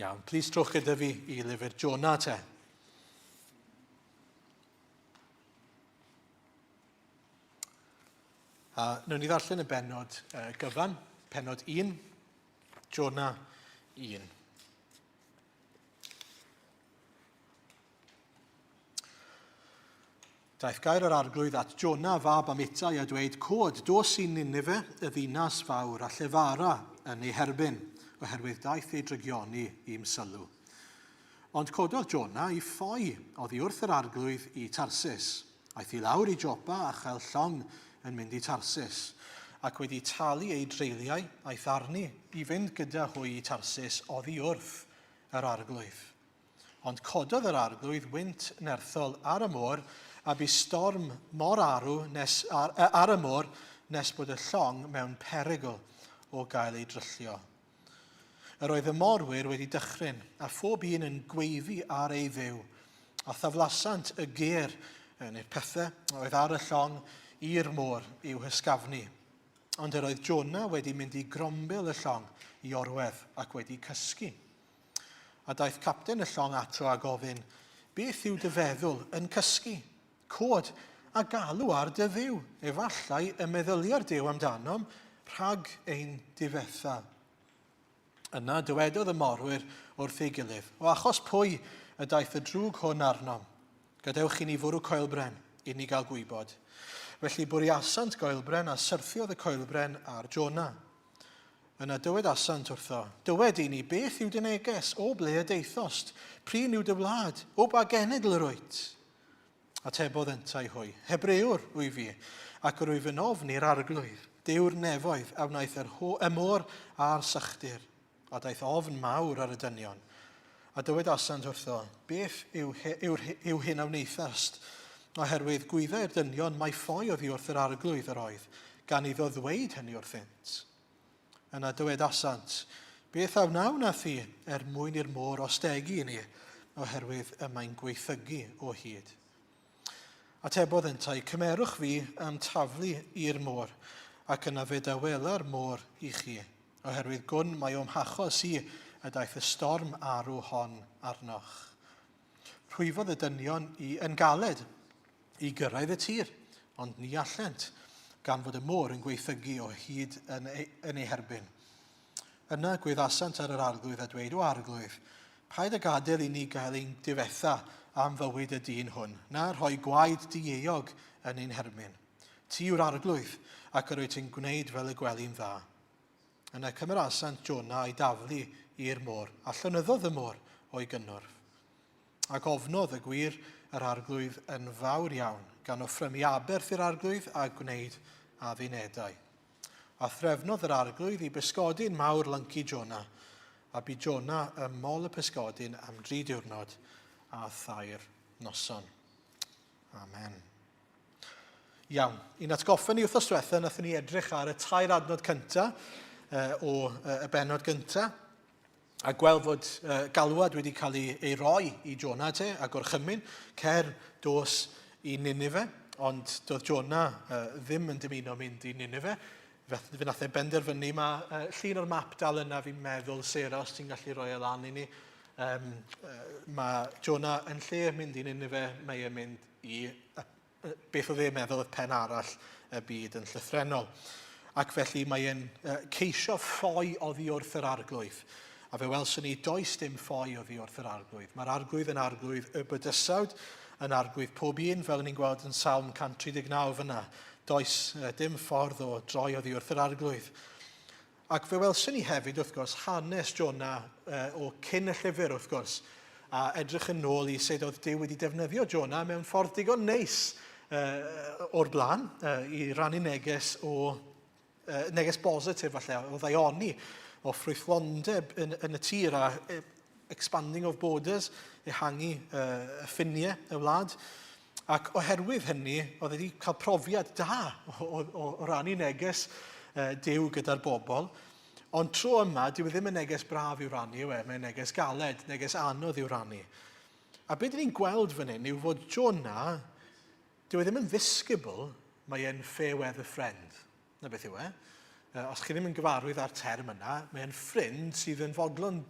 Iawn, plis trowch gyda fi i lyfr Jonah te. A wnawn ni ddarllen y bennod uh, gyfan, pennod 1, Jonah 1. Daeth gair yr arglwydd at Jona fab Amitai a dweud, Cod, dos i Ninife, y ddinas fawr, a llefara yn ei herbyn, oherwydd daeth ei drygioni i'm sylw. Ond cododd Jona i ffoi oddi wrth yr arglwydd i Tarsis. Aeth i lawr i Jopa a chael llong yn mynd i Tarsis. Ac wedi talu ei dreuliau, aeth arni i fynd gyda hwy i Tarsis oddi wrth yr arglwydd. Ond cododd yr arglwydd wynt nerthol ar y môr, a bu storm mor arw nes, ar, ar y môr nes bod y llong mewn perygl o gael ei dryllio. Yr oedd y morwyr wedi dychryn, a phob un yn gweiddi ar ei dduw, a thaflasant y gêr, neu'r pethau, oedd ar y llong i'r môr i'w hysgafnu. Ond yr oedd Jonah wedi mynd i grombil y llong i orwedd ac wedi cysgu. A daeth capten y llong ato a gofyn, Beth yw dy feddwl yn cysgu? Cod, a galw ar dy Dduw. Efallai y meddylia'r Duw amdanom rhag ein difetha. Yna dywedodd y morwyr wrth ei gilydd, O achos pwy y daeth y drwg hwn arnom? Gadewch i ni fwrw coelbren, i ni gael gwybod. Felly bwriasant goelbren a syrthiodd y coelbren ar Jona. Yna dywedasant wrtho, Dywed i ni, beth yw dy neges? O ble y daethost? P'run yw dy wlad? O ba genedl yr wyt? Atebodd yntau hwy, Hebrëwr wyf fi, ac yr wyf yn ofni'r arglwydd, Duw'r nefoedd, a wnaeth yr ho, y môr a'r sychdir. A daeth ofn mawr ar y dynion. A dywedasant wrtho, Beth yw, yw, yw hyn a wnaethast? Oherwydd gwyddai'r dynion mai ffoi oddi wrth yr arglwydd yr oedd, gan iddo ddweud hynny wrthynt. Yna dywedasant, Beth a wnawn â thi er mwyn i'r môr ostegu i ni, oherwydd y mae'n gwaethygu o hyd. Atebodd yntau, Cymerwch fi a'm taflu i'r môr, ac yna fe dawela'r môr i chi, oherwydd gwn mai o'm hachos i y daeth y storm arw hon arnoch. Rhwyfodd y dynion i yn galed i gyrraedd y tir, ond ni allent, gan fod y môr yn gwaethygu o hyd yn ei, yn ei herbyn. Yna gwyddasant ar yr arglwydd a dweud, O arglwydd, paid â gadael i ni gael ein difetha am fywyd y dyn hwn, na rhoi gwaed dieuog yn ein herbyn. Ti yw'r arglwydd, ac yr wyt ti'n gwneud fel y gweli'n dda. Yna cymerasant Jona a'i daflu i'r môr, a llonyddodd y môr o'i gynnwrf. Ac ofnodd y gwir yr arglwydd yn fawr iawn, gan offrymu aberth i'r arglwydd a gwneud addunedau. A threfnodd yr arglwydd i bysgodyn mawr lyncu Jona, a bu Jona ym mol y pysgodyn am dri diwrnod a thair noson. Amen. Iawn, i'n atgoffa ni wythnos diwetha, nathon ni edrych ar y tair adnod cynta uh, o uh, y bennod gynta, a gweld fod uh, galwad wedi cael ei, ei roi i Jonah te, a gorchymyn, cer dos i Ninife, ond doedd Jonah uh, ddim yn dymuno mynd i Ninife. Fe, fe nath e benderfynu, mae uh, llun o'r map dal yna fi'n meddwl, Sarah, os ti'n gallu rhoi e lan i ni. Um, uh, mae Jonah yn lle mynd i Ninife, mae e'n mynd i beth oedd e'n meddwl oedd pen arall y byd yn llythrennol. Ac felly mae e'n ceisio ffoi oddi wrth yr arglwydd. A fe welson ni, does dim ffoi oddi wrth yr arglwydd. Mae'r arglwydd yn arglwydd y bydysawd, yn arglwydd pob un, fel ni'n gweld yn Salm 139 fyna. Does dim ffordd o droi oddi wrth yr arglwydd. Ac fe welson ni hefyd, wrth gwrs, hanes Jona uh, o cyn y llyfr, wrth gwrs, a edrych yn ôl i sut oedd Duw wedi defnyddio Jona mewn ffordd digon neis uh, o'r blaen, uh, i rannu neges o uh, neges bositif falle, o ddaioni, o ffrwythlondeb yn, yn y tir a expanding of borders, ehangu uh, y ffiniau y wlad. Ac oherwydd hynny, oedd wedi cael profiad da o, o, o, o rannu neges uh, Duw gyda'r bobl. Ond tro yma, dyw e ddim yn neges braf i'w rannu, yw e? Mae'n neges galed, neges anodd i'w rannu. A beth ni'n gweld fan hyn yw fod Jonah, dyw e ddim yn ddisgybl, mae e'n fair weather friend. Na beth yw e. Os chi ddim yn gyfarwydd â'r term yna, mae e'n ffrind sydd yn fodlon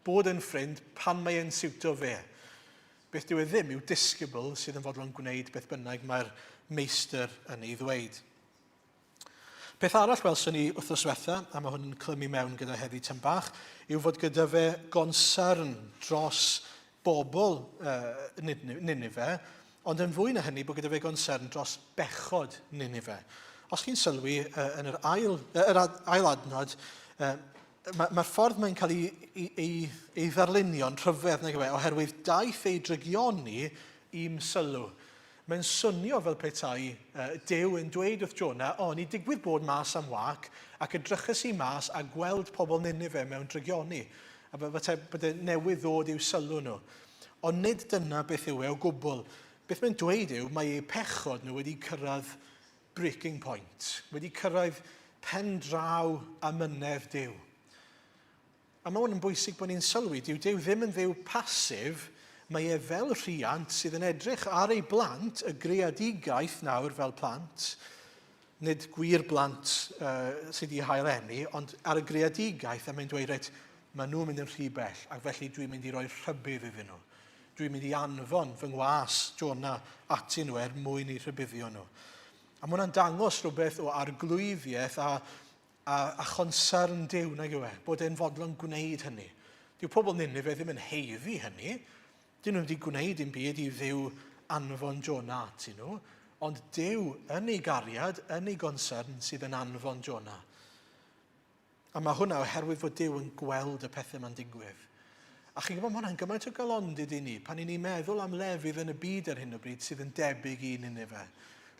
bod yn ffrind pan mae e'n siwto fe. Beth dyw e ddim yw disgybl sydd yn fodlon gwneud beth bynnag mae'r meistr yn ei ddweud. Peth arall welson ni wythnos diwetha, a mae hwn yn clymu mewn gyda heddi tyn bach, yw fod gyda fe gonsern dros bobl uh, Ninife, ond yn fwy na hynny bod gyda fe gonsern dros bechod Ninife. Os chi'n sylwi uh, yn yr ail, uh, yr ad, ail adnod, uh, mae'r ma ffordd mae'n cael ei, ei, ei, ei ddarlunio'n rhyfedd, nag yw e, oherwydd daeth ei drygioni i'm sylw. Mae'n swnio fel petai Duw yn dweud wrth Jona, O, ni digwydd bod mas am wâc, ac edryches i mas a gweld pobl Ninife mewn drygioni. A falle bod e newydd ddod i'w sylw nhw. Ond nid dyna beth yw e o gwbl. Beth mae'n dweud yw, mae eu pechod nhw wedi cyrraedd breaking point, wedi cyrraedd pen draw amynedd Duw. A mae hwn yn bwysig bod ni'n sylwi, dyw Duw ddim yn Dduw pasif, mae e fel rhiant sydd yn edrych ar ei blant, y greadigaeth nawr fel plant, nid gwir blant uh, sydd wedi hael eni, ond ar y greadigaeth a mae'n dweud, reit, mae nhw'n mynd yn rhy bell, ac felly dwi'n mynd i roi rhybudd iddyn nhw. Dwi'n mynd i anfon fy ngwas, Jonah, atyn nhw er mwyn i rhybuddio nhw. A mae hwnna'n dangos rhywbeth o arglwyddiaeth a A, a chonsern Duw, nag yw e? Bod e'n fodlon gwneud hynny. Dyw pobl Nineveh ddim yn heiddi hynny. Dyn nhw wedi gwneud dim byd i Dduw anfon Jonah atyn nhw, ond Duw yn ei gariad, yn ei gonsern, sydd yn anfon Jonah. A mae hwnna oherwydd fod Duw yn gweld y pethau ma'n digwydd. A chi'n gwybod, mae hwnna'n gymaint o galondid i ni pan i ni'n meddwl am lefydd yn y byd ar hyn o bryd sydd yn debyg i Nineveh.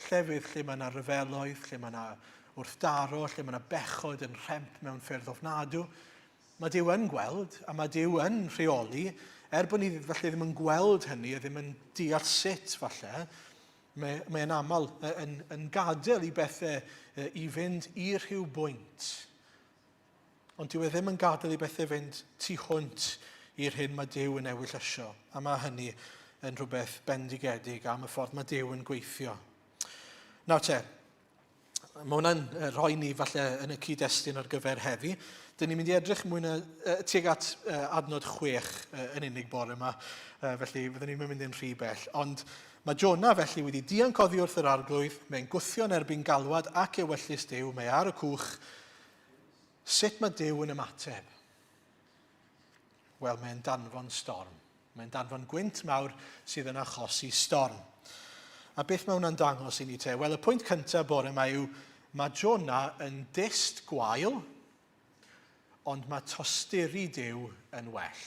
Llefydd lle mae yna ryfeloedd, lle mae yna wrthdaro, lle mae yna bechod yn rhemp mewn ffyrdd ofnadw. Mae Duw yn gweld a mae Duw yn rheoli, er bod ni falle ddim yn gweld hynny a ddim yn deall sut falle, mae, mae'n aml yn, yn gadael i bethau i fynd i rhyw bwynt. Ond dyw e ddim yn gadael i bethau fynd tu hwnt i'r hyn mae Duw yn ewyllysio. A mae hynny yn rhywbeth bendigedig am y ffordd mae Duw yn gweithio. Nawr te, mae hwnna'n rhoi ni falle yn y cyd-destun ar gyfer heddi. Dyn ni'n mynd i edrych mwy na, tuag at adnod 6 yn unig bore yma, felly fyddwn ni'n mynd yn rhy bell. Ond mae Jonah felly wedi dianc oddi wrth yr arglwydd, mae'n gwthio yn erbyn galwad ac ewyllys Duw, mae ar y cwch. Sut mae Duw yn ymateb? Wel, mae'n danfon storm. Mae'n danfon gwynt mawr sydd yn achosi storm. A beth mae hwnna'n dangos i ni te? Wel, y pwynt cyntaf bore yma yw mae Jonah yn dyst gwael, ond mae tosturi Duw yn well.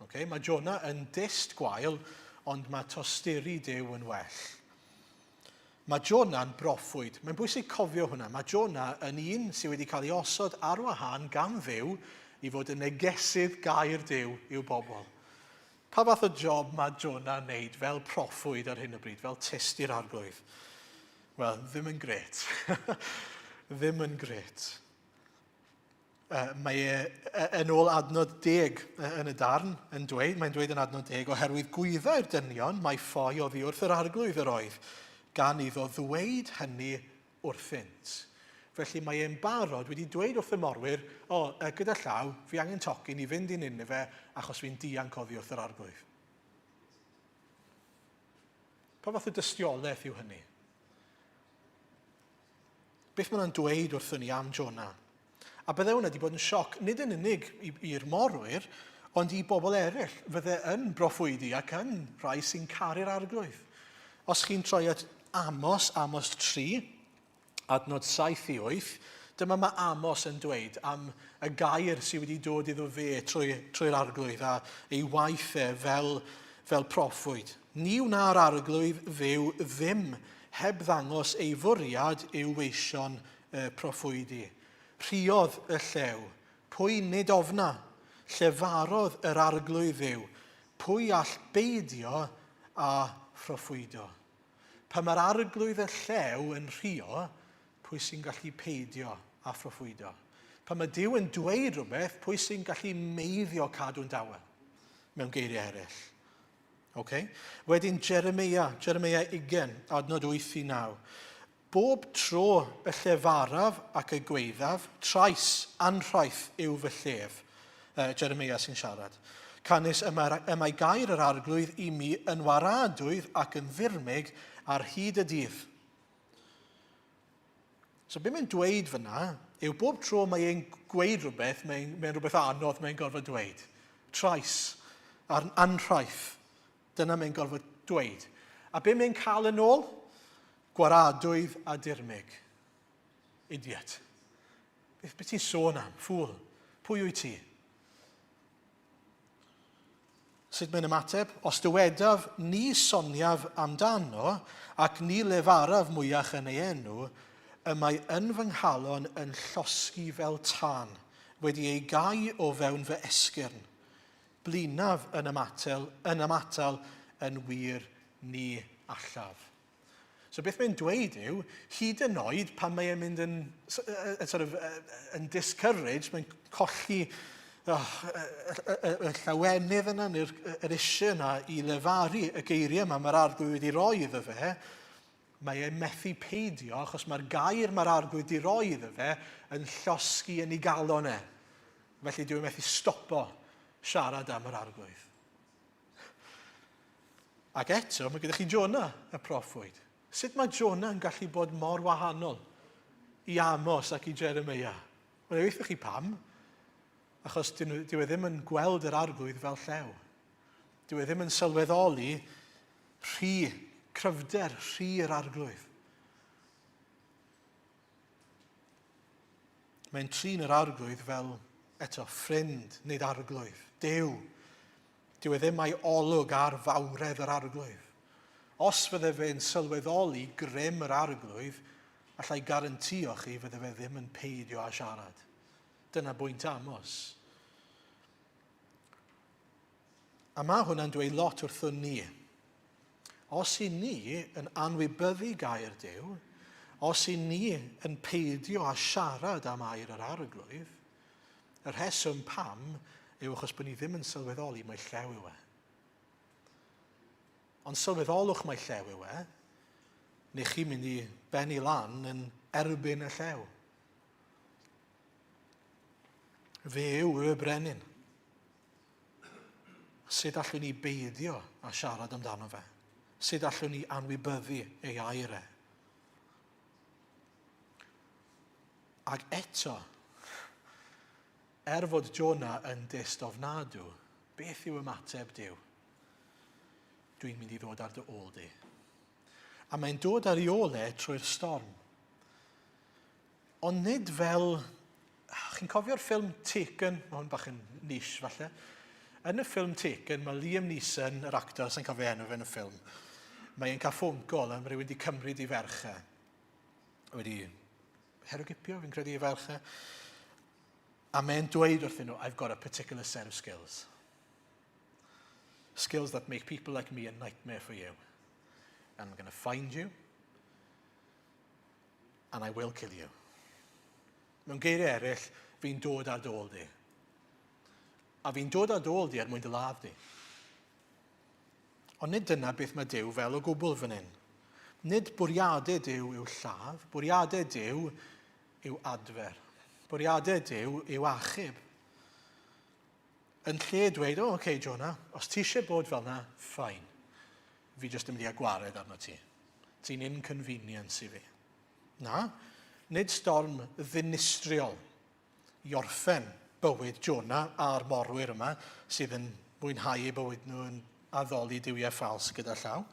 Okay? Mae Jonah yn dyst gwael, ond mae tosturi Duw yn well. Mae Jonah'n broffwyd. Mae'n bwysig cofio hwnna. Mae Jonah yn un sydd wedi cael ei osod ar wahân gan Dduw i fod yn negesydd gair Duw i'w bobl. Pa fath o job mae Jonah'n wneud fel proffwyd ar hyn o bryd, fel tyst i'r arglwydd? Wel, ddim yn gret. ddim yn gret. Mae e, yn ôl adnod deg yn y darn, yn dweud, mae'n dweud yn adnod deg, oherwydd gwyddai'r dynion mai ffoi oddi wrth yr arglwydd yr oedd, gan iddo ddweud hynny wrthynt. Felly mae e'n barod wedi dweud wrth y morwyr, o, gyda llaw, fi angen tocyn i fynd i Nineveh achos fi'n dianc oddi wrth yr arglwydd. Pa fath o dystiolaeth yw hynny? Beth mae hwnna'n dweud wrthyn ni am Jonah? A bydde hwnna wedi bod yn sioc, nid yn unig i'r morwyr, ond i bobl eraill fydde yn broffwydi ac yn rhai sy'n caru'r arglwydd. Os chi'n troi at Amos, Amos 3, adnod 7 i 8, dyma mae Amos yn dweud am y gair sydd wedi dod iddo fe trwy'r trwy arglwydd a ei waith e fel, fel proffwyd. Ni wna'r arglwydd fyw ddim heb ddangos ei fwriad i'w weision y proffwydi. Rhuodd y llew, pwy nid ofna? Llefarodd yr Arglwydd Dduw, pwy all beidio â phroffwydo? Pan mae'r Arglwydd y llew yn rhuo, pwy sy'n gallu peidio â phroffwydo? Pan mae Duw yn dweud rhywbeth, pwy sy'n gallu meiddio cadw'n dawel? Mewn geiriau eraill. Okay? Wedyn Jeremia, Jeremia 20, adnod 8 i 9. Bob tro y llefaraf ac y gweithaf, trais, anrhaith yw fy llef. Jeremia sy'n siarad. Canys y mae, y mae gair yr arglwydd i mi yn waradwydd ac yn ddirmyg ar hyd y dydd. So be mae'n dweud fyna yw bob tro mae e'n gweud rhywbeth, mae'n mae rhywbeth anodd mae'n gorfod dweud. Trais, a'r anrhaith, dyna mae'n gorfod dweud. A be mae'n cael yn ôl? Gwaradwydd a dirmyg. Idiot. Beth, beth ti'n sôn am? Ffŵl. Pwy wyt ti? Sut mae'n ymateb? Os dywedaf, ni soniaf amdano, ac ni lefaraf mwyach yn ei enw, y mae yn fy nghalon yn llosgi fel tân, wedi ei gau o fewn fy esgyrn. Blinaf yn ymatal, yn ymatal, yn wir ni allaf. So beth mae'n dweud yw, hyd yn oed pan mae e'n mynd yn, sort of, yn discouraged, mae'n colli oh, y, y, y llawenydd yna neu'r yr eisiau yna i lefaru y geiriau yma mae'r arglwydd wedi roi iddo fe, mae e'n methu peidio achos mae'r gair mae'r arglwydd wedi roi iddo fe yn llosgi yn ei galon e. Felly dwi'n methu stopo siarad am yr arglwydd. Ac eto, mae gyda chi Jonah, y proffwyd. Sut mae Jonah yn gallu bod mor wahanol i Amos ac i Jeremiah? Wel, ei chi pam. Achos dyw e ddim yn gweld yr arglwydd fel llew. Dyw e ddim yn sylweddoli rhy cryfder, rhy yr arglwydd. Mae'n trin yr arglwydd fel, eto, ffrind, nid arglwydd, Duw. Dyw e ddim a'i olwg ar fawredd yr arglwydd. Os fydde fe'n sylweddoli grym yr arglwydd, allai garantio chi fydde fe ddim yn peidio â siarad. Dyna bwynt Amos. A mae hwnna'n dweud lot wrthon ni. Os i ni yn anwybyddu gair Duw, os i ni yn peidio â siarad am air yr arglwydd, y rheswm pam yw achos bod ni ddim yn sylweddoli mai llew yw e. Ond sylweddolwch mai llew yw e, neu chi'n mynd i bennu lan yn erbyn y llew. Fe yw y brenin. Sut allwn ni beidio â siarad amdano fe? Sut allwn ni anwybyddu ei air e? Ac eto, er fod Jonah yn dyst ofnadw, beth yw ymateb Duw? Dwi'n mynd i ddod ar dy ôl di. A mae'n dod ar ei ôl e trwy'r storm. Ond nid fel... Chi'n cofio'r ffilm Taken? Mae hwn bach yn niche, falle. Yn y ffilm Taken, mae Liam Neeson, yr actor, sy'n cofio enw fe yn y ffilm, mae e'n cael phone call am rhywun wedi cymryd i ferch e. Wedi herwgipio, fi'n credu, i ferch e. A mae'n dweud wrthyn nhw, I've got a particular set of skills. Skills that make people like me a nightmare for you. And I'm going to find you, and I will kill you. Mewn geiriau eraill, fi'n dod ar dôl di. A fi'n dod ar dôl di er mwyn dy ladd di. Ond nid dyna beth mae Duw fel o gwbl fan hyn. Nid bwriadau Duw yw lladd, bwriadau Duw yw adfer. Bwriadau Duw yw achub. Yn lle dweud, o, oh, okay, Jonah, os ti eisiau bod fel na, fine. Fi jyst yn mynd i agwared arno ti. Ti'n inconvenience i fi. Na, nid storm ddinistriol i orffen bywyd Jonah a'r morwyr yma sydd yn mwynhau eu bywyd nhw yn addoli duwiau ffals gyda llaw.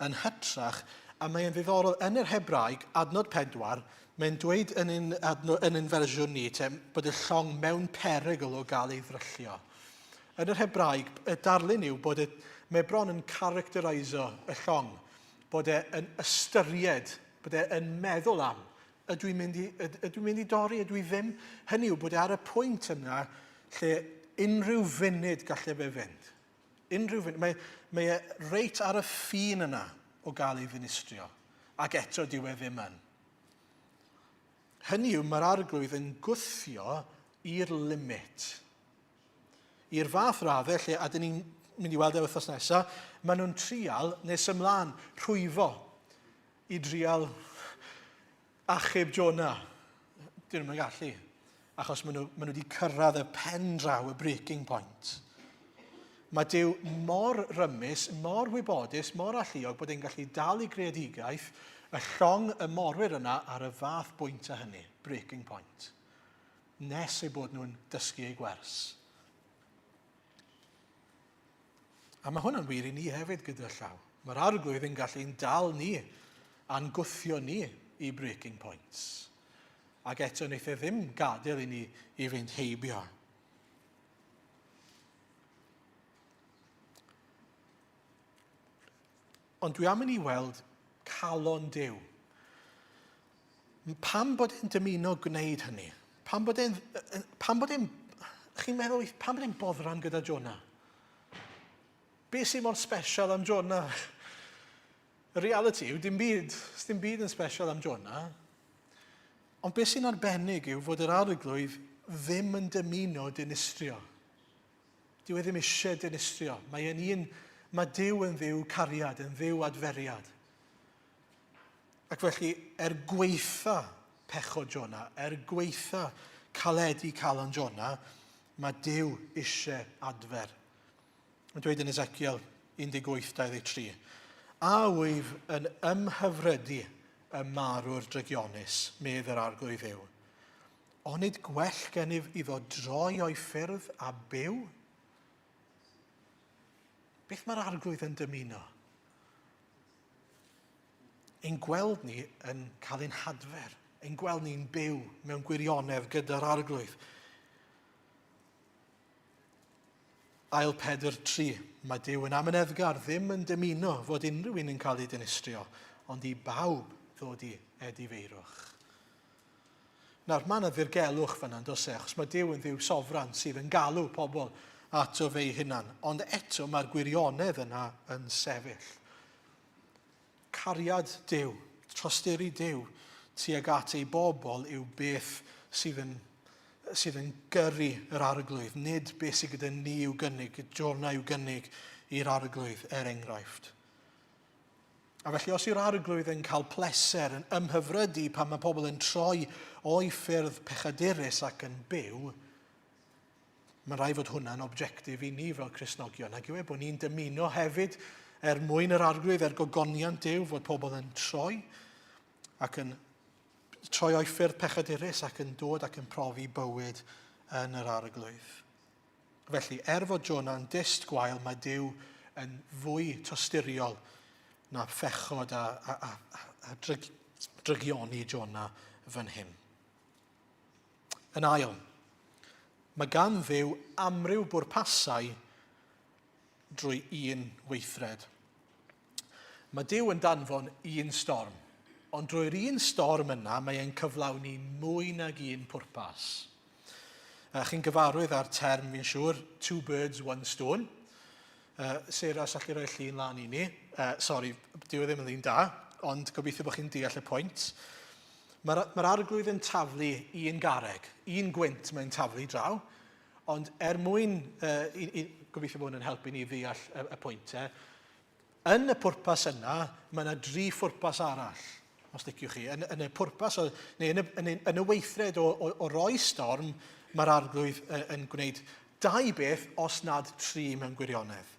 Yn hytrach, a mae'n ddiddorol, yn yr Hebraeg, adnod 4, mae'n dweud yn un, adno, yn un fersiwn ni, te, bod y llong mewn perygl o gael ei ddryllio. Yn yr Hebraeg, y darlun yw bod y, mae bron yn characteriso y llong, bod e yn ystyried, bod e yn meddwl am, ydw i'n mynd i, ydw i'n mynd i dorri, ydw i ddim. Hynny yw bod e ar y pwynt yna lle unrhyw funud gallai fe fynd. Unrhyw funud. Mae, mae e reit ar y ffin yna o gael ei ddinistrio. Ac eto dyw e ddim yn. Hynny yw, mae'r arglwydd yn gwthio i'r limit. I'r fath raddau lle, a dyn ni'n mynd i weld e wythnos nesaf, maen nhw'n trial nes ymlaen rhwyfo i drial achub Jonah. Dyn nhw'n gallu. Achos maen nhw, maen nhw wedi cyrraedd y pen draw, y breaking point. Mae Duw mor rymus, mor wybodus, mor alluog bod e'n gallu dal i greadigaeth y llong y morwyr yna ar y fath bwynt â hynny, breaking point, nes eu bod nhw'n dysgu eu gwers. A mae hwnna'n wir i ni hefyd gyda llaw. Mae'r arglwydd yn gallu'n dal ni a'n gwthio ni i breaking points. Ac eto wneith e ddim gadael i ni i fynd heibio. Ond dwi am i ni weld calon Duw. Pam bod e'n dymuno gwneud hynny? Pam bod e'n... Pam bod e'n... Chi'n meddwl, pam bod e'n boddran gyda Jonah? Be sy'n mor special am Jonah? Y reality yw, dim byd. Dim byd yn special am Jonah. Ond beth sy'n arbennig yw fod yr arglwydd ddim yn dymuno dinistrio. Dyw e ddim eisiau dinistrio. Mae e'n un, mae Duw yn Dduw cariad, yn Dduw adferiad. Ac felly, er gweitha pechod Jona, er gweitha caledu calon Jona, mae Duw eisiau adfer. Mae'n dweud yn Ezekiel 18:23, A wyf yn ymhyfrydu y marw'r drygionus, medd yr arglwydd Dduw. Onid gwell gennyf iddo droi o'i ffyrdd a byw? Beth mae'r arglwydd yn dymuno? Ein gweld ni yn cael ein hadfer, ein gweld ni'n byw mewn gwirionedd gyda'r arglwydd. Ail Pedr 3. Mae Duw yn amyneddgar, ddim yn dymuno fod unrhyw un yn cael ei dinistrio, ond i bawb ddod i edifeirwch. Nawr, mae yna ddirgelwch fyna, yn does e? Achos mae Duw yn Dduw sofran sydd yn galw pobl ato fe'i hunan. Ond eto mae'r gwirionedd yna yn sefyll. Cariad Duw, trosturi Duw tuag at ei bobl yw beth sydd yn, sydd yn gyrru yr arglwydd, nid beth sydd gyda ni i'w gynnig, Jona i'w gynnig i'r arglwydd, er enghraifft. A felly os yw'r arglwydd yn cael pleser yn ymhyfrydu pan mae pobl yn troi o'i ffyrdd pechadurus ac yn byw, Mae'n rhaid fod hwnna'n objectif i ni fel Cristnogion, ac yw e bod ni'n dymuno hefyd er mwyn yr arglwydd, er gogoniant Duw, fod pobl yn troi ac yn troi o'i ffyrdd pechadurus ac yn dod ac yn profi bywyd yn yr arglwydd. Felly, er fod Jonah'n dyst gwael, mae Duw yn fwy tosturiol na phechod a, a, a, a, a dryg, drygioni Jonah fan hyn. Yn ail, mae gan Dduw amryw bwrpasau drwy un weithred. Mae Duw yn danfon un storm, ond drwy'r un storm yna mae e'n cyflawni mwy nag un pwrpas. Chi'n gyfarwydd â'r term, fi'n siŵr, two birds, one stone. Sarah, os allu rhoi llun lan i ni. Sorry, dyw e ddim yn ddyn da, ond gobeithio bod chi'n deall y pwynt. Mae'r mae arglwydd yn taflu un garreg, un gwynt mae'n taflu draw, ond er mwyn, i, i, gobeithio bod hwn yn helpu ni ddeall y, y pwyntau, yn y pwrpas yna, mae yna dri phwrpas arall, os liciwch chi. Yn, yn y pwrpas, o, neu yn y, yn, yn y weithred o, o, o roi storm, mae'r arglwydd yn gwneud dau beth, os nad tri mewn gwirionedd.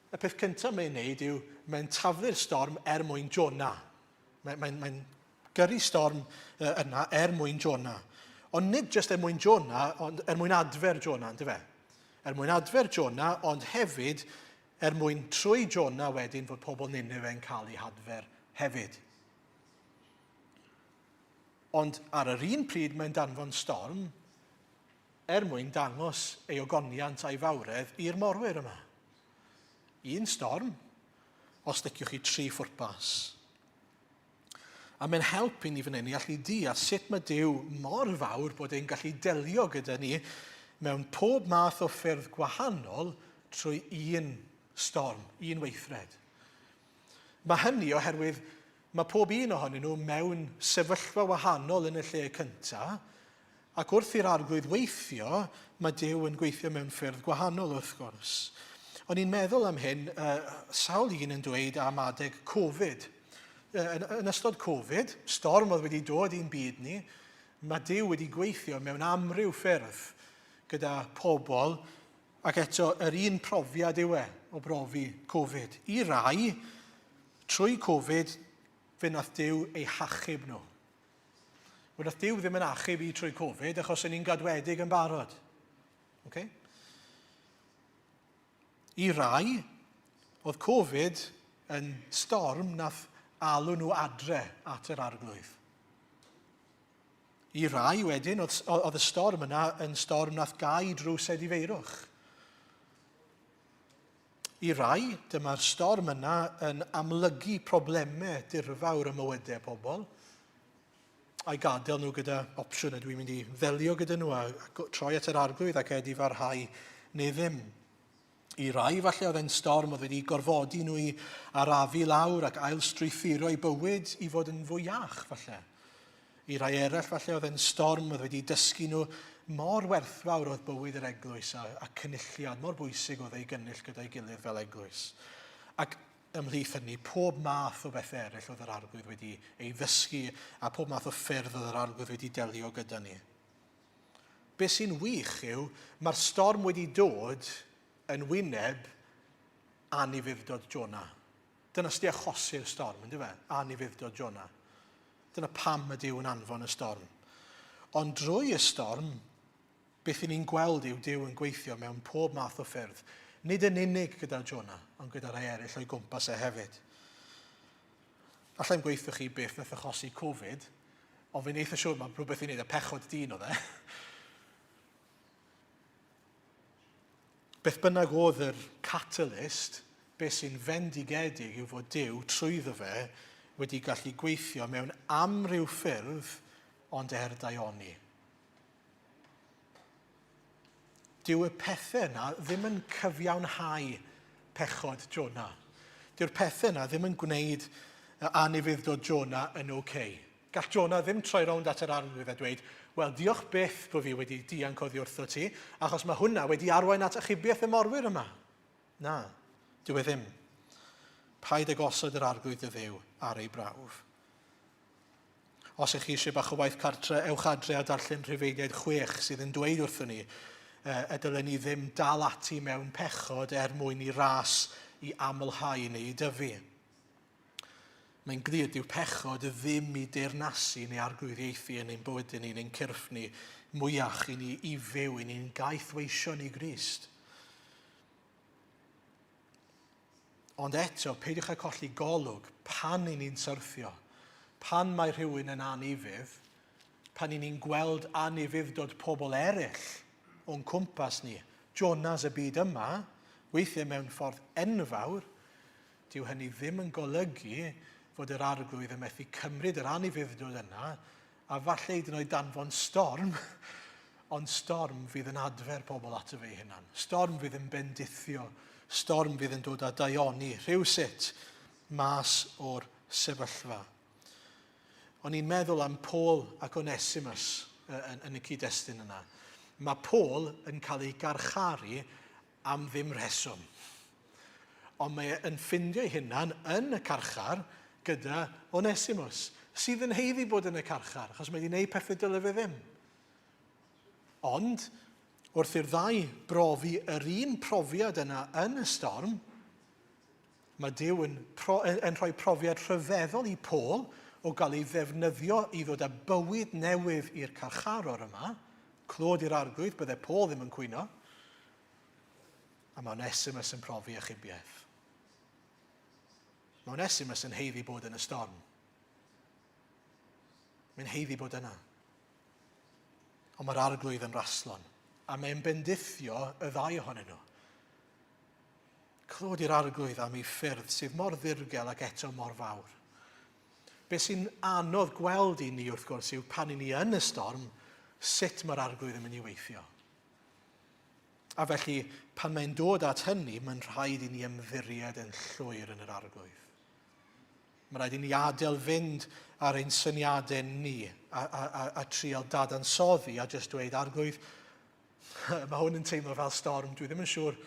Y peth cyntaf mae'n neud yw mae'n taflu'r storm er mwyn Jonah. Mae'n mae, mae gyrru storm yna er mwyn Jonah. Ond nid jyst er mwyn Jonah, ond er mwyn adfer Jonah, ynddo fe? Er mwyn adfer Jonah, ond hefyd er mwyn trwy Jonah wedyn fod pobl Nineveh yn cael eu hadfer hefyd. Ond ar yr un pryd mae'n danfon storm er mwyn dangos ei ogoniant a'i fawredd i'r morwyr yma. Un storm, os liciwch chi tri phwrpas. A mae'n help i ni fan hyn i allu deall sut mae Duw mor fawr bod e'n gallu delio gyda ni mewn pob math o ffyrdd gwahanol trwy un storm, un weithred. Mae hynny oherwydd mae pob un ohonyn nhw mewn sefyllfa wahanol yn y lle cyntaf, ac wrth i'r arglwydd weithio, mae Duw yn gweithio mewn ffyrdd gwahanol wrth gwrs. O'n i'n meddwl am hyn, uh, sawl un yn dweud am adeg Covid. Yn, yn ystod Covid, storm oedd wedi dod i'n byd ni, Mae Duw wedi gweithio mewn amryw ffyrdd gyda pobl ac eto yr un profiad yw e o brofi Covid. I rai, trwy Covid, fe nath Duw eu hachub nhw. Wel, nath Duw ddim yn achub i trwy Covid achos o'n i'n gadwedig yn barod. Okay? I rai, oedd Covid yn storm nath alw nhw adre at yr arglwydd. I rai wedyn, oedd, oedd y storm yna yn storm nath gau drws edifeirwch. I rai, dyma'r storm yna yn amlygu problemau dirfawr y mywydau pobl, a'i gadael nhw gyda opsiwn ydw i'n mynd i ddelio gyda nhw a troi at yr arglwydd ac edifarhau neu ddim. I rai falle oedd e'n storm oedd wedi gorfodi nhw i arafu lawr ac ailstrwythuro eu bywyd i fod yn fwy iach falle. I rai eraill falle oedd e'n storm oedd wedi dysgu nhw mor werthfawr oedd bywyd yr eglwys a, a cynulliad, mor bwysig oedd ei gynnull gyda'i gilydd fel eglwys. Ac ymhlith hynny, pob math o bethau eraill oedd yr arglwydd wedi ei ddysgu a pob math o ffyrdd oedd yr arglwydd wedi delio gyda ni. Be sy'n wych yw, mae'r storm wedi dod yn wyneb anufudd-dod Jonah. Dyna sydd wedi achosi'r storm, ynddo fe? Anufudd-dod Jonah. Dyna pam y Duw yn anfon y storm. Ond drwy y storm, beth i ni'n gweld yw Duw yn gweithio mewn pob math o ffyrdd. Nid yn unig gyda Jonah, ond gyda rhai eraill o'i gwmpas e hefyd. Allai'm gweithio chi beth nath achosi Covid, ond fi'n eitha siŵr mae rhywbeth i wneud â pechod dyn oedd e. Beth bynnag oedd yr catalyst, beth sy'n fendigedig yw fod Duw trwyddo fe wedi gallu gweithio mewn amryw ffyrdd ond er daioni. Dyw y pethau yna ddim yn cyfiawnhau pechod Jonah. Dyw'r pethau yna ddim yn gwneud anufudd-dod Jonah yn oce. Okay. Gall Jonah ddim troi rownd at yr arglwydd a dweud, Wel, diolch byth bod fi wedi dianc oddi wrtho ti, achos mae hwnna wedi arwain at achubiaeth y morwyr yma. Na, dyw e ddim. Paid ag osod yr arglwydd dy Dduw ar ei brawf. Os ych chi eisiau bach o waith cartre, ewch adre a darllen Rhufeiniaid 6 sydd yn dweud wrthon ni y dylen ni ddim dal ati mewn pechod er mwyn i ras i amlhau neu i dyfu. Mae'n glir, dyw pechod ddim i deyrnasu neu arglwyddiaethu yn ein bywydau ni, neu'n cyrff ni, mwyach i ni i fyw, i ni'n gaethweision i Grist. Ond eto, peidiwch â colli golwg pan i ni'n syrthio, pan mae rhywun yn anufudd, pan i ni'n gweld anufudd-dod pobl eraill o'n cwmpas ni, Jonas y byd yma, weithiau mewn ffordd enfawr, Dyw hynny ddim yn golygu fod yr Arglwydd yn methu cymryd yr anufudd-dod yna, a falle hyd yn oed danfon storm, ond storm fydd yn adfer pobl ato fe ei hunan. Storm fydd yn bendithio, storm fydd yn dod â daioni, rhywsut, mas o'r sefyllfa. O'n i'n meddwl am Paul ac Onesimus yn, yn y cyd-destun yna. Mae Paul yn cael ei garcharu am ddim rheswm. Ond mae e yn ffindio'i hunan yn y carchar gyda Onesimus, sydd yn haeddu bod yn y carchar, achos mae wedi gwneud pethau dyle fe ddim. Ond, wrth i'r ddau brofi yr un profiad yna yn y storm, mae Duw yn, pro, yn rhoi profiad rhyfeddol i Paul o gael ei ddefnyddio i ddod â bywyd newydd i'r carcharor yma. Clod i'r arglwydd, bydde Paul ddim yn cwyno. A mae Onesimus yn profi achubiaeth. Mae Onesimus yn heiddi bod yn y storm. Mae'n heiddi bod yna. Ond mae'r arglwydd yn raslon, a mae'n bendithio y ddau ohonyn nhw. Clod i'r arglwydd am ei ffyrdd sydd mor ddirgel ac eto mor fawr. Be sy'n anodd gweld i ni wrth gwrs yw pan i ni yn y storm, sut mae'r arglwydd yn mynd i weithio. A felly, pan mae'n dod at hynny, mae'n rhaid i ni ymddiried yn llwyr yn yr arglwydd. Mae'n rhaid i ni adael fynd ar ein syniadau ni a, a, a, a trial dadansoddi a jyst dweud, arglwydd, mae hwn yn teimlo fel storm, dwi ddim yn siŵr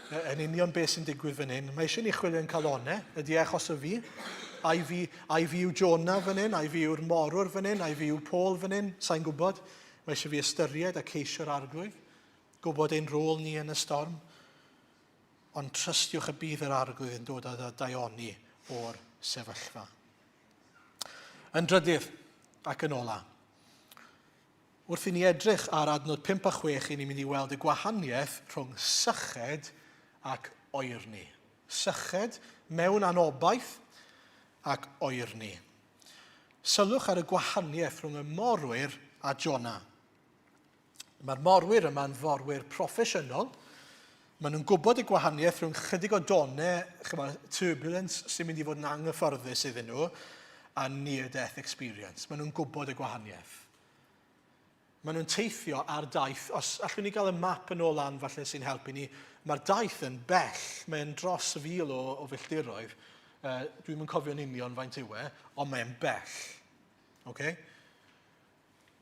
Yn union beth sy'n digwydd fan hyn. Mae eisiau ni chwilio yn calonau. Ydy e achos o fi? Ai fi, ai fi yw Jonah fan hyn? Ai fi yw'r morwr fan hyn? Ai fi yw Paul fan hyn? Sa'n gwybod. Mae eisiau fi ystyried a ceisio'r arglwydd. Gwybod ein rôl ni yn y storm. Ond trystiwch y bydd yr arglwydd yn dod â daioni o'r sefyllfa. Yn drydydd ac yn ola, Wrth i ni edrych ar adnod 5 a 6, i ni'n mynd i weld y gwahaniaeth rhwng syched ac oerni. Syched mewn anobaith ac oerni. Sylwch ar y gwahaniaeth rhwng y morwyr a Jona. Mae'r morwyr yma'n forwyr proffesiynol. Maen nhw'n gwybod y gwahaniaeth rhwng chydig o donau, chymod, turbulence sy'n mynd i fod yn anghyfforddus iddyn nhw, a near-death experience. Maen nhw'n gwybod y gwahaniaeth. Maen nhw'n teithio ar daith, os allwn ni gael y map yn ôl lan falle sy'n helpu ni, mae'r daith yn bell, mae'n dros y fil o, o filltiroedd. Uh, Dwi'm yn cofio'n union faint yw e, ond mae'n bell. Okay?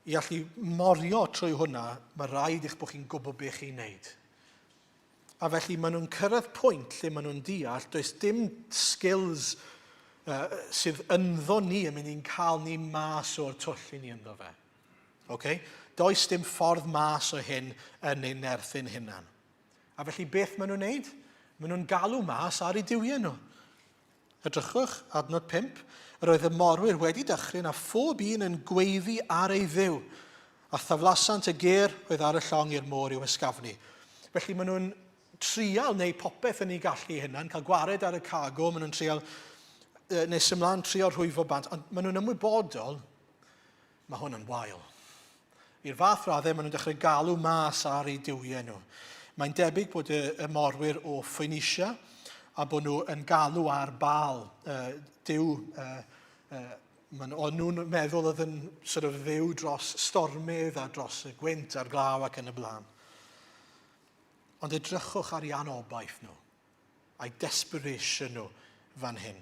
I allu morio trwy hwnna, mae rhaid eich bod chi'n gwybod beth chi'n neud. A felly maen nhw'n cyrraedd pwynt lle maen nhw'n deall, does dim skills uh, sydd ynddo ni yn mynd i'n cael ni mas o'r twll i ni ynddo fe. Okay? Does dim ffordd mas o hyn yn ein nerth ein hunan. A felly beth maen nhw'n neud? Maen nhw'n galw mas ar eu duwiau nhw. Edrychwch, adnod 5, Yr oedd y morwyr wedi dychryn a phob un yn gweiddi ar ei dduw, a thaflasant y gêr oedd ar y llong i'r môr i'w hysgafnu. Felly maen nhw'n trial neu popeth yn eu gallu hunan, cael gwared ar y cargo, maen nhw'n trial nes ymlaen trio rhwyfo bant, ond maen nhw'n ymwybodol, mae hwn yn wael. I'r fath raddau, maen nhw'n dechrau galw mas ar eu duwiau nhw. Mae'n debyg bod y, y morwyr o Phoenicia a bod nhw yn galw ar Baal, uh, duw, uh, uh, maen, o'n nhw'n meddwl oedd yn sort of dduw dros stormydd a dros y gwynt a'r glaw ac yn y blaen. Ond edrychwch ar ei anobaith nhw. A'u desperation nhw fan hyn.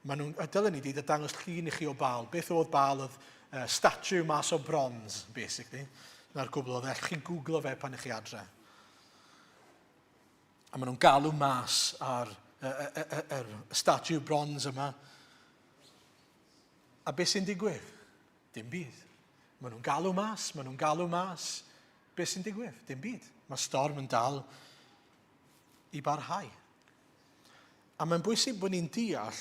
Maen nhw'n, a dylen ni wedi dangos llun i chi o Baal. Beth oedd Baal? Oedd uh, statue mas o bronze, basically. Na'r gwbl oedd e. Allwch chi googlo fe pan ych chi adre. A maen nhw'n galw mas ar y, y, y, y, y statue bronze yma. A beth sy'n digwydd? Dim byd. Maen nhw'n galw mas, maen nhw'n galw mas. Beth sy'n digwydd? Dim byd. Mae storm yn dal i barhau. A mae'n bwysig bod ni'n deall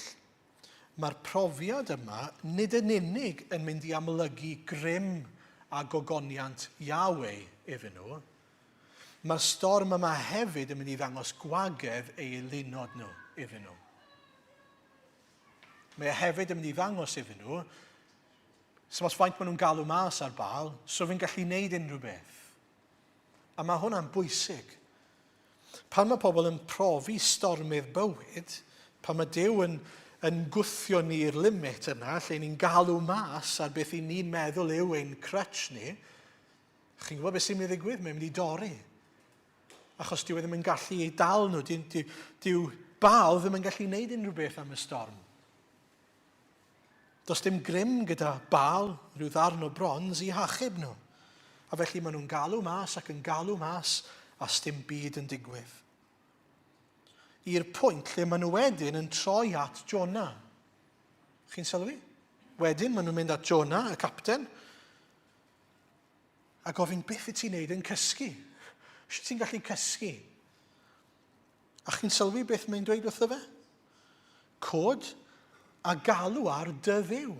mae'r profiad yma nid yn unig yn mynd i amlygu grym a gogoniant Yahweh iddyn nhw, mae'r storm yma hefyd yn mynd i ddangos gwagedd ei eilunod nhw iddyn nhw. Mae e hefyd yn mynd i ddangos iddyn nhw, so os faint maen nhw'n galw mas ar Baal, so fi'n gallu neud unrhyw beth. A mae hwnna'n bwysig. Pan mae pobl yn profi stormydd bywyd, pan mae Duw yn, yn gwthio ni i'r limit yna, lle ni'n galw mas ar beth i ni'n meddwl yw ein crutch ni, chi'n gwybod beth sy'n mynd i ddigwydd? Mae'n mynd i dorri. Achos dyw e ddim yn gallu ei dal nhw. Dyw, dyw, dyw Baal ddim yn gallu gwneud unrhyw beth am y storm. Does dim grym gyda Baal, rhyw ddarn o bronz, i hachub nhw. A felly maen nhw'n galw mas ac yn galw mas a sdim byd yn digwydd. I'r pwynt lle maen nhw wedyn yn troi at Jonah. Chi'n sylwi? Wedyn maen nhw'n mynd at Jonah, y capten, a gofyn beth wyt ti'n neud yn cysgu? Sut ti'n gallu cysgu? A chi'n sylwi beth mae'n dweud wrtho fe? Cod a galw ar dy ddiw.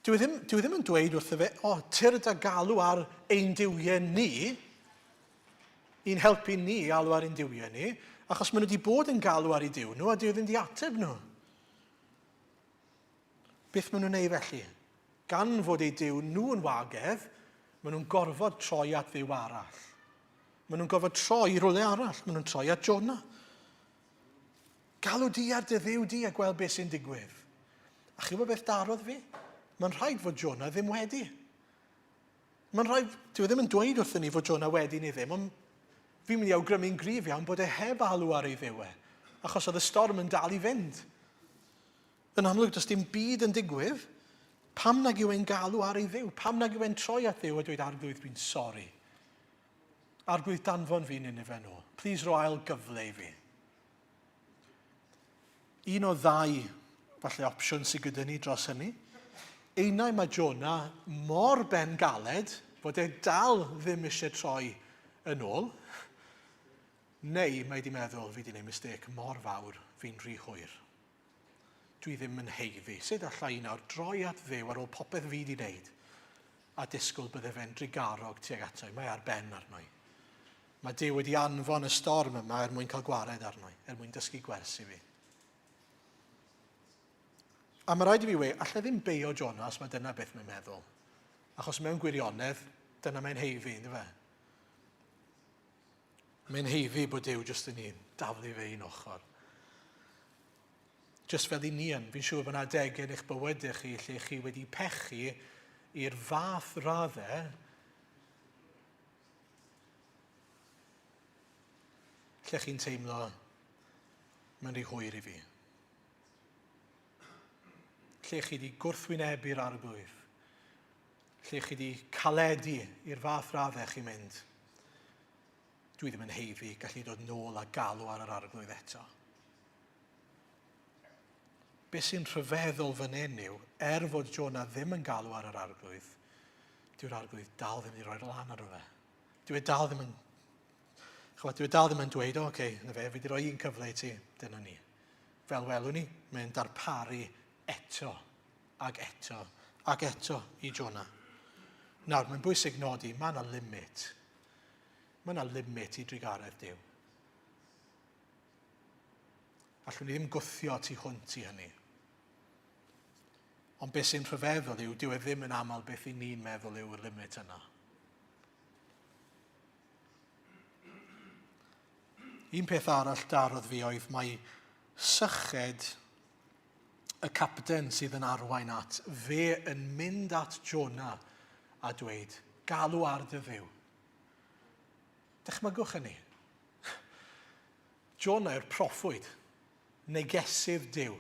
Dyw e ddim, dyw e ddim yn dweud wrtho fe, o, oh, tyrd a galw ar ein duwiau ni, i'n helpu ni i alw ar ein duwiau ni, achos maen nhw wedi bod yn galw ar eu duw nhw a dyw e ddim wedi ateb nhw. Beth maen nhw'n ei felly? Gan fod eu duw nhw yn wagedd, maen nhw'n gorfod troi at dduw arall. Maen nhw'n gorfod troi i rywle arall. Maen nhw'n troi at Jonah. Galw di ar dy dduw di a gweld beth sy'n digwydd. A chi'n gwybod beth darodd fi? Mae'n rhaid fod Jonah ddim wedi. Mae'n rhaid, dyw e ddim yn dweud wrthyn ni fod Jonah wedi neu ddim, ond fi'n mynd i awgrymu'n gryf iawn bod e heb alw ar ei dduw e, achos oedd y storm yn dal i fynd. Yn amlwg, does dim byd yn digwydd. Pam nag yw e'n galw ar ei dduw? Pam nag yw e'n troi at Dduw a dweud, Arglwydd, dwi'n sori. Arglwydd danfon fi Nineveh nôl. Please ro ail gyfle i fi. Un o ddau, falle, opsiwn sydd gyda ni dros hynny. Einau mae Jonah mor ben galed fod e dal ddim eisiau troi yn ôl, neu mae wedi meddwl, fi wedi gwneud mistake mor fawr, fi'n rhy hwyr. Dwi ddim yn haeddu. Sut alla i nawr droi at Dduw ar ôl popeth fi wedi wneud a disgwyl bydde fe'n drugarog tuag ato i? Mae ar ben arno i. Mae Duw wedi anfon y storm yma er mwyn cael gwared arno i, er mwyn dysgu gwers i fi. A mae rhaid i fi wei, allai ddim beio Jonas, mae dyna beth mae'n meddwl. Achos mewn gwirionedd, dyna mae'n heiddi, ynddo fe? Mae'n heiddi bod Duw jyst yn un, daflu fe un ochr. Jyst fel i ni yn, fi'n siŵr bod yna adegau yn eich bywydau chi lle chi wedi pechu i'r fath raddau lle chi'n teimlo mae'n rhy hwyr i fi. Lle chi wedi gwrthwynebu'r arglwydd. Lle chi wedi caledu i'r fath raddau chi'n mynd. Dwi ddim yn heiddi gallu dod nôl a galw ar yr arglwydd eto. Be sy'n rhyfeddol fan hyn yw, er fod Jonah ddim yn galw ar yr arglwydd, dyw'r arglwydd dal ddim wedi rhoi'r lan arno fe. Dyw e dal ddim yn... Chwa, dyw e dal ddim yn dweud, o, oce, okay, na fe, fi wedi rhoi un cyfle i ti, dyna ni. Fel welwn ni, mae'n darparu eto, ag eto, ag eto i Jonah. Nawr, mae'n bwysig nodi, mae yna limit. Mae yna limit i drugaredd Duw. Allwn ni ddim gwthio tu hwnt i hynny. Ond beth sy'n rhyfeddol yw, dyw e ddim yn aml beth i ni'n meddwl yw'r limit yna. Un peth arall darodd fi oedd mae syched y capten sydd yn arwain at fe yn mynd at Jonah a dweud, galw ar dy dduw. Dychmygwch hynny. Jonah yw'r proffwyd, negesydd Duw,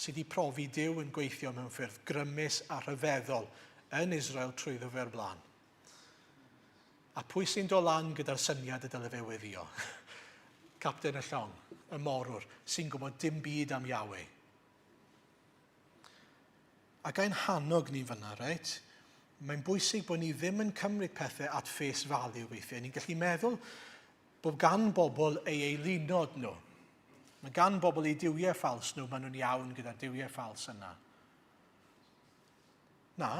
sydd wedi profi Duw yn gweithio mewn ffyrdd grymus a rhyfeddol yn Israel trwyddo fe o'r blaen. A pwy sy'n dod lan gyda'r syniad y dyle fe weddio? Capten y llong, y morwr, sy'n gwybod dim byd am Yahweh. A gai'n hannog ni fyna, reit? Mae'n bwysig bod ni ddim yn cymryd pethau at face value weithiau. Ni'n gallu meddwl bod gan bobl ei eilunod nhw. Mae gan bobl eu duwiau ffals nhw, maen nhw'n iawn gyda'r duwiau ffals yna. Na,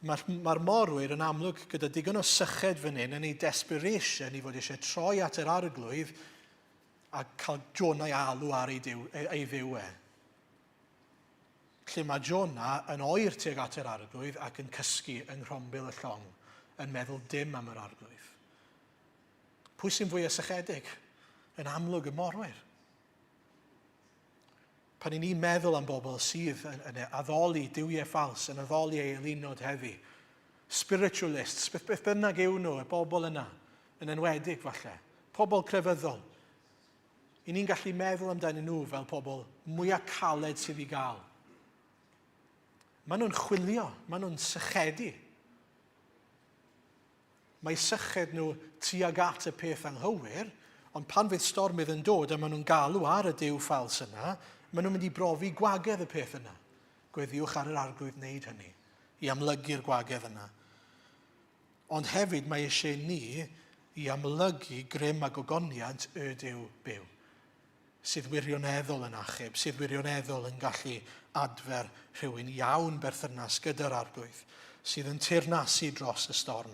mae'r mae morwyr yn amlwg gyda digon o syched fan hyn yn ei desperation i fod eisiau troi at yr arglwydd a cael Jonah i alw ar ei, diw, ei, ei ddiw e. Lle mae Jona yn oer tuag at yr arglwydd ac yn cysgu yng nghrombil y llong, yn meddwl dim am yr arglwydd. Pwy sy'n fwy sychedig? Yn amlwg y morwyr. Pan i ni'n meddwl am bobl sydd yn, yn addoli duwiau ffals, yn addoli ei elunod heddi, spiritualists, beth, beth bynnag yw nhw, y bobl yna, yn enwedig falle, pobl crefyddol, I ni'n gallu meddwl amdanyn nhw fel pobl mwyaf caled sydd i gael. Maen nhw'n chwilio, maen nhw'n sychedu. Mae syched nhw tuag at y peth anghywir, ond pan fydd stormydd yn dod a maen nhw'n galw ar y duw ffals yna, maen nhw'n mynd i brofi gwagedd y peth yna. Gweddiwch ar yr arglwydd wneud hynny, i amlygu'r gwagedd yna. Ond hefyd mae eisiau ni i amlygu grym a gogoniant y Duw byw, sydd wirioneddol yn achub, sydd wirioneddol yn gallu adfer rhywun iawn berthynas gyda'r Arglwydd, sydd yn teyrnasu dros y storm.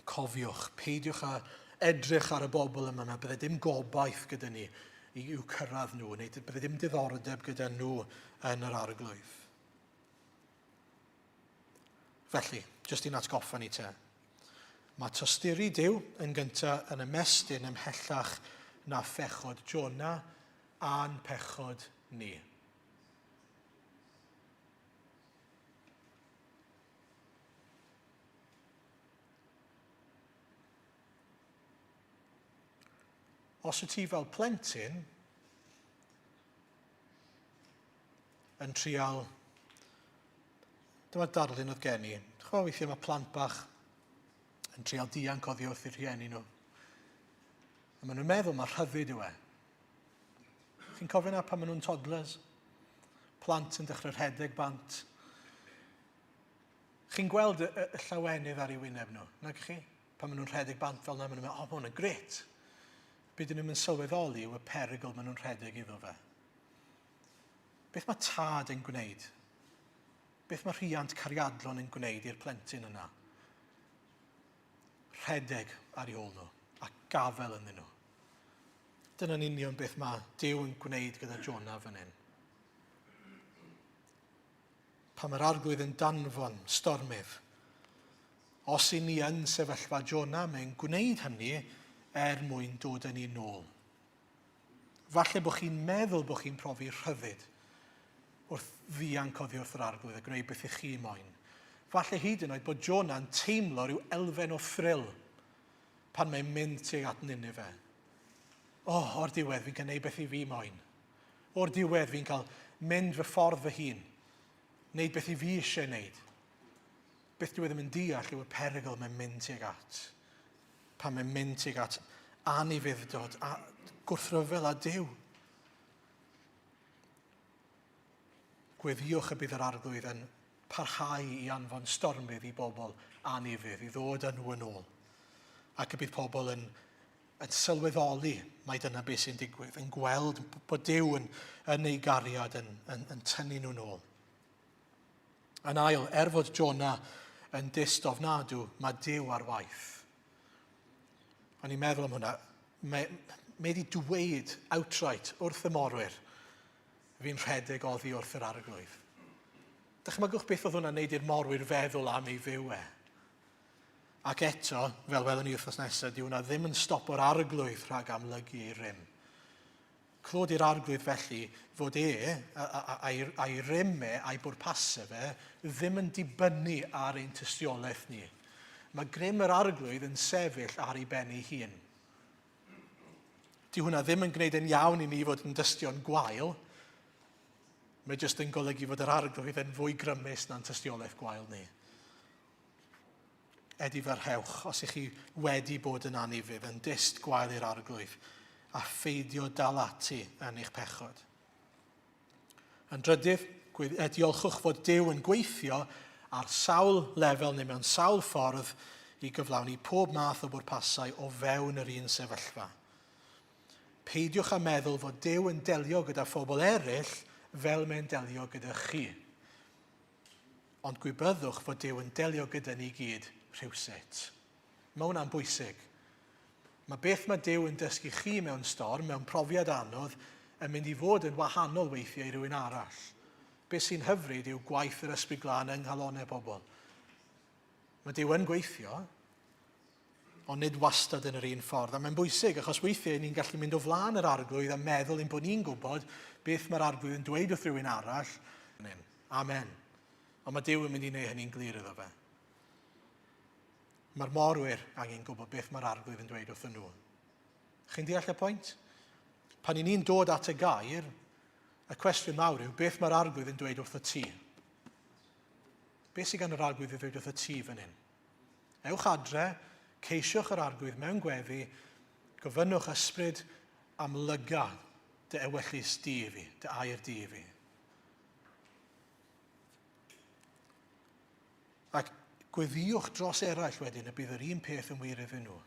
Cofiwch, peidiwch â edrych ar y bobl yma, mae bydde dim gobaith gyda ni i'w cyrraedd nhw, neu bydde dim diddordeb gyda nhw yn yr Arglwydd. Felly, jyst i'n atgoffa ni te. Mae tosturi Duw yn gyntaf yn ymestyn ymhellach na phechod Jona a'n pechod ni. Os wyt ti fel plentyn yn trial... Dyma'r darlun oedd gen i. Chwa weithiau mae plant bach yn treial dianc oddi wrth eu rhieni nhw. A maen nhw'n meddwl mae rhyddid yw e. Chi'n cofio na pan maen nhw'n toddlers? Plant yn dechrau rhedeg bant. Chi'n gweld y, y, y llawenydd ar ei wyneb nhw, nag chi? Pan maen nhw'n rhedeg bant fel yna, maen nhw'n meddwl, oh, mae hwn yn gret. Be dyn nhw'n sylweddoli yw y perygl maen nhw'n rhedeg iddo fe. Beth mae tad yn gwneud? Beth mae rhiant cariadlon yn gwneud i'r plentyn yna? Rhedeg ar ei ôl nhw a gafel ynddyn nhw. Dyna'n union beth mae Duw yn gwneud gyda Jonah fan hyn. Pan mae'r arglwydd yn danfon stormydd, os i ni yn sefyllfa Jonah, mae'n gwneud hynny er mwyn dod â ni nôl. Falle bod chi'n meddwl bod chi'n profi rhyddid wrth ddianc oddi wrth yr arglwydd a gwneud beth i chi moyn. Falle hyd yn oed bod Jonah'n teimlo rhyw elfen o thrill pan mae'n mynd tuag at Nineveh. O, oh, o'r diwedd fi'n cael gwneud beth i fi moyn. O'r diwedd fi'n cael mynd fy ffordd fy hun. Wneud beth i fi eisiau wneud. Beth dwi e ddim yn deall yw y perygl mae'n mynd tuag at. Pan mae'n mynd tuag at anufudd-dod a gwrthryfel â Duw. Gweddïwch y bydd yr arglwydd yn parhau i anfon stormydd i bobl anufudd, i ddod â nhw yn ôl. Ac y bydd pobl yn, yn sylweddoli mai dyna beth sy'n digwydd, yn gweld bod Duw yn, yn ei gariad yn, yn, yn tynnu nhw'n ôl. Yn ail, er fod Jonah yn dyst ofnadw, mae Duw ar waith. O'n i'n meddwl am hwnna. Mae, mae wedi dweud outright wrth y morwyr, fi'n rhedeg oddi wrth yr arglwydd. Dychmygwch beth oedd hwnna'n neud i'r morwyr feddwl am ei fyw e. Ac eto, fel welwn ni wythnos nesaf, dyw hwnna ddim yn stopo'r arglwydd rhag amlygu ei rym. Clod i'r Arglwydd felly fod e, a'i, a'i rym e, a'i bwrpasau fe, ddim yn dibynnu ar ein tystiolaeth ni. Mae grym yr Arglwydd yn sefyll ar ei ben ei hun. Dyw hwnna ddim yn gwneud yn iawn i ni fod yn dystion gwael. Mae jyst yn golygu fod yr Arglwydd yn fwy grymus na'n tystiolaeth gwael ni. Edifarhewch, os ych chi wedi bod yn anufudd, yn dyst gwael i'r Arglwydd, a pheidio dal ati yn eich pechod. Yn drydydd, diolchwch fod Duw yn gweithio ar sawl lefel neu mewn sawl ffordd i gyflawni pob math o bwrpasau o fewn yr un sefyllfa. Peidiwch â meddwl fod Duw yn delio gyda phobl eraill fel mae'n delio gyda chi. Ond gwybyddwch fod Duw yn delio gyda ni gyd rhywsut. Mae hwnna'n bwysig. Mae beth mae Duw yn dysgu chi mewn storm, mewn profiad anodd, yn mynd i fod yn wahanol weithiau i rywun arall. Beth sy'n hyfryd yw gwaith yr Ysbryd Glân yng nghalonnau pobl. Mae Duw yn gweithio, ond nid wastad yn yr un ffordd. A mae'n bwysig, achos weithiau ni'n gallu mynd o flaen yr arglwydd a meddwl ein bod ni'n gwybod beth mae'r arglwydd yn dweud wrth rhywun arall. Amen. Ond mae Duw yn mynd i wneud hynny'n glir iddo fe. Mae'r morwyr angen gwybod beth mae'r arglwydd yn dweud wrthyn nhw. Chi'n deall y pwynt? Pan i ni'n dod at y gair, y cwestiwn mawr yw beth mae'r arglwydd yn dweud wrtho ti? Beth sydd gan yr arglwydd i ddweud wrtho ti fan hyn? Ewch adre, ceisiwch yr arglwydd mewn gweddi, gofynnwch ysbryd amlyga dy ewyllys di i fi, dy air di i fi. Ac gweddïwch dros eraill wedyn y bydd yr un peth yn wir iddyn nhw.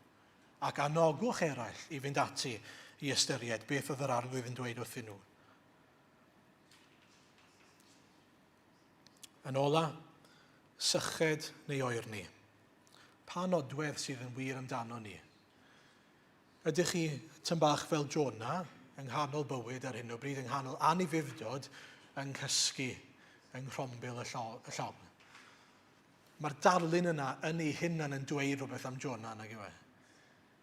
Ac anogwch eraill i fynd ati i ystyried beth oedd yr arglwydd yn dweud wrthyn nhw. Yn ola, syched neu oerni. Pa nodwedd sydd yn wir amdano ni? Ydych chi tyn bach fel Jonah, yng nghanol bywyd ar hyn o bryd, yng nghanol anufudd-dod, yn cysgu yng nghrombil y, llo, y llong? Mae'r darlun yna yn ei hunan yn dweud rhywbeth am Jonah, nag yw e?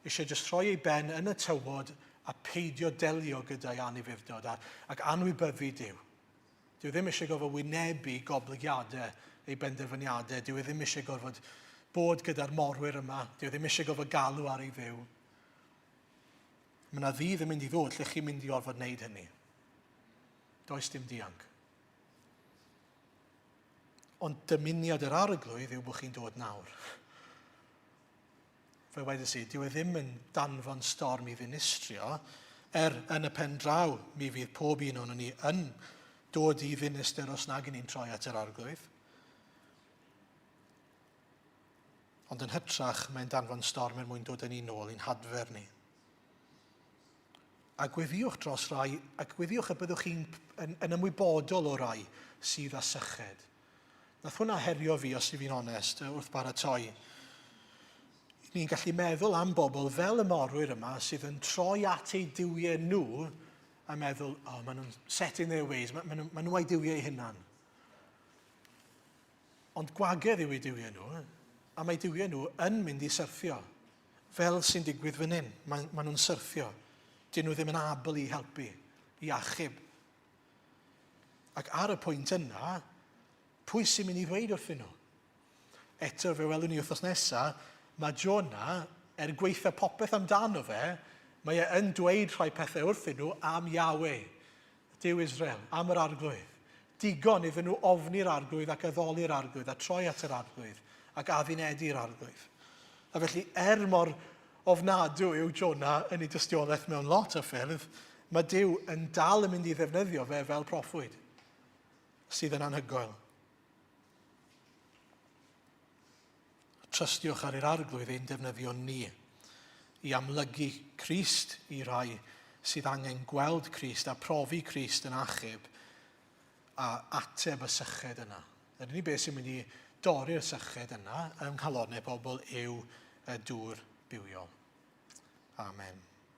Eisiau jyst rhoi ei ben yn y tywod a peidio delio gyda'i anufudd-dod ac anwybyddu Duw. Dyw e ddim eisiau gorfod wynebu goblygiadau ei benderfyniadau. Dyw e ddim eisiau gorfod bod gyda'r morwyr yma. Dyw e ddim eisiau gorfod galw ar ei dduw. Mae yna ddydd yn mynd i ddod lle chi'n mynd i orfod wneud hynny. Does dim dianc. Ond dymuniad yr arglwydd yw bod chi'n dod nawr. Fe wedes i, dyw e ddim yn danfon storm i ddinistrio, er yn y pen draw mi fydd pob un o'n ni yn dod i ddinistr os nag yn ni'n troi at yr arglwydd. Ond yn hytrach, mae'n danfon storm er mwyn dod â ni nôl i'n hadfer ni. A gweddiwch dros rai, a gweddiwch y byddwch chi'n yn, yn ymwybodol o rai sydd â syched. Nath hwnna herio fi, os i fi'n onest, wrth baratoi. Ni'n gallu meddwl am bobl fel y morwyr yma sydd yn troi at eu duwiau nhw a meddwl, oh, maen nhw'n set in their ways, maen, maen, maen nhw a'u duwiau eu hunan. Ond gwagedd yw eu duwiau nhw, a mae duwiau nhw yn mynd i syrthio. Fel sy'n digwydd fan hyn, maen, maen nhw'n syrthio. Dyn nhw ddim yn abl i helpu, i achub. Ac ar y pwynt yna, pwy sy'n mynd i ddweud wrthyn nhw? Eto, fe welwn ni wythnos nesaf, mae Jonah, er gweitha popeth amdano fe, mae e yn dweud rhai pethau wrthyn nhw am Yahweh. Duw Israel, am yr Arglwydd. Digon iddyn nhw ofni'r Arglwydd ac addoli'r Arglwydd a troi at yr Arglwydd ac addunedu'r Arglwydd. A felly, er mor ofnadw yw Jonah yn ei dystiolaeth mewn lot o ffyrdd, mae Duw yn dal yn mynd i ddefnyddio fe fel proffwyd, sydd yn anhygoel. Trystiwch ar yr Arglwydd ein defnyddio ni i amlygu Crist i rai sydd angen gweld Crist a profi Crist yn achub a ateb y syched yna. Yr unig beth sy'n mynd i dorri'r syched yna yng nghalonnau pobl yw y dŵr bywiol. Amen.